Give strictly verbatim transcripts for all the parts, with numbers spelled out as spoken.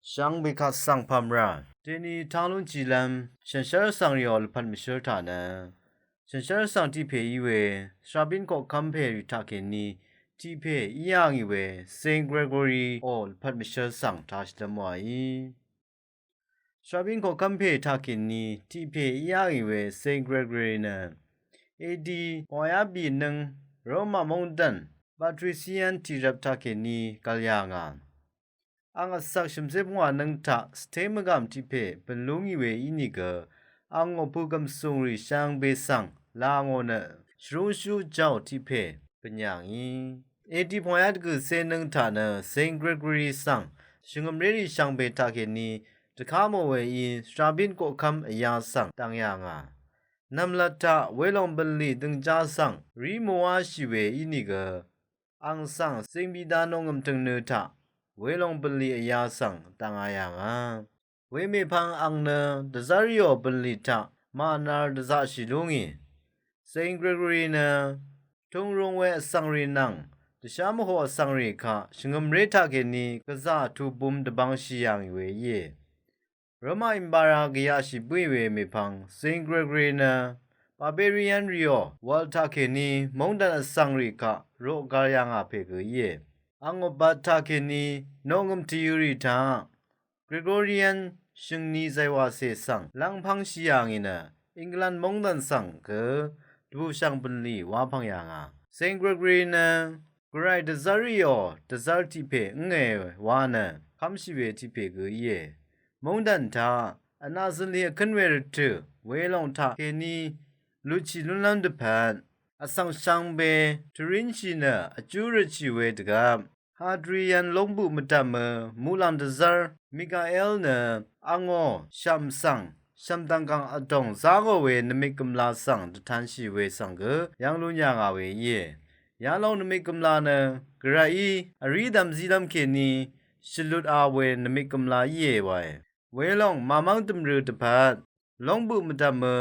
Shvngbe kaq svng pv̀mrà deni tang lún jìlv́m shànshér vsvng rìò lvpat mvshǿr taq nø shànshér vsvng tiq pè í we svrabín koqkv́m pè rì taqkèní tiq pè í yà ngì we Saint Gregory ò lvpat mvshǿr svng taq shvlv́m wàí. Svrabín koqkv́m pè taqkèní tiq pè í yà ngì we Saint Gregory nø A D pòngwàyá bì nǿng Roma móngdàn Patrician tiq rvp taqkèní gv̀l yà ngà. Àng vsvk shø̀mcé pvngwà nǿng taq svté mvgàm tiq pè bø̀n lú ngì we ínìgø àng ngò pø̀gv̀m sùngrì shvngbe svng la ngò nø shvrúngshú jàò tiq pè bø̀n yà ngì. A D pòngwàyá dvgø̀cé nǿng taq nø Saint Gregory svng shvngø̀mrérì shvngbe taqkèní dvká mò weí svrabín koqkv́m vyá svng dvng yà ngà. Nv̀mlat taq welòng bv̀nlì døngjá svng rí mòwáshì we ínìgø àng svng zingbi dá noqngø̀m tø̀ngnø taq welòng bv̀nlì vyá svng dvngā yà ngà. Wemèpvng àng nø dvzv́r rìò bv̀nlì taq mànar dvzaqshì lú ngì. Saint Gregory nø tūngrūng we vsvngrì nvng dvshá mvhò vsvngrì kaq shvngø̀mré taqkèní gvzà tubum dvbvngshì yà ngì we íe. Roma Empire gvyaqshì bǿì we mèpvng Saint Gregory nø Barbarian rìò wv̄l taqkèní móngdàn vsvngrì kaq roq gv̄l yà ngà pè gø íe. Àng vbat taqkèní noqngø̀m tvyø̄rì taq Gregorian shø̀ngni zaywàcè svng lv́ngpv́ngshì yà ngì nø England móngdàn svng gø dvbùshv̀ng bø̀nlì wápv̀ng yà ngà. Saint Gregory nø gvray dvzv́r rìò dvzv́r tiq pè ǿngè wa nø kv́mshì we tiq pè gø íe. Móngdàn taq vnaq zø̀nlì vkǿn we rvtø̀ welòng taqkèní lutshì lúnlv́m dvpvt vsvng shvngbe tvrínshì nø vjú røtshì we dvgvp Hadrian lóngbuq mvdv̀mø muqlàng dvzv́r Michael nø àngó shv̀m svng shv̀mdv̀nggv̀ng vdòng zá ngò we nvmik gv̀mlā svng dvtanshì we svng gø yv́ng lún yà ngà we íe. Yalòng nvmik gv̀mlā nø gvrayí vrí dv̀mzílv́m kèní shvlut a we nvmik gv̀mlā íe wae. Welòng màmv́ng dø̀mrø̀ dvpvt lóngbøq mvdv̀mø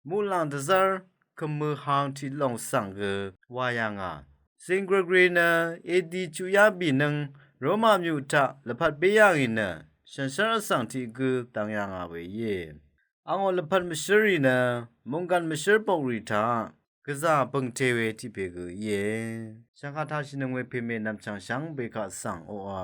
muqlàng dvzv́r kø̀mø hang tiq lòng svng gø wà yà ngà. Saint Gregory nø A D chuqyá bìnǿng Roma myuq taq lvpat bé yà ngì nø shànshér vsvng tiq gǿ dvng yà ngà we íe. Àngó lvpat mvshǿrrì nø mònggàn mvshǿr bokrì taq gvzà bø̀ngte we tiq pè gø íe. Shvngkà taqshìnøng we pèmè nv̀mchv̀ng shvngbe kaq svng oqà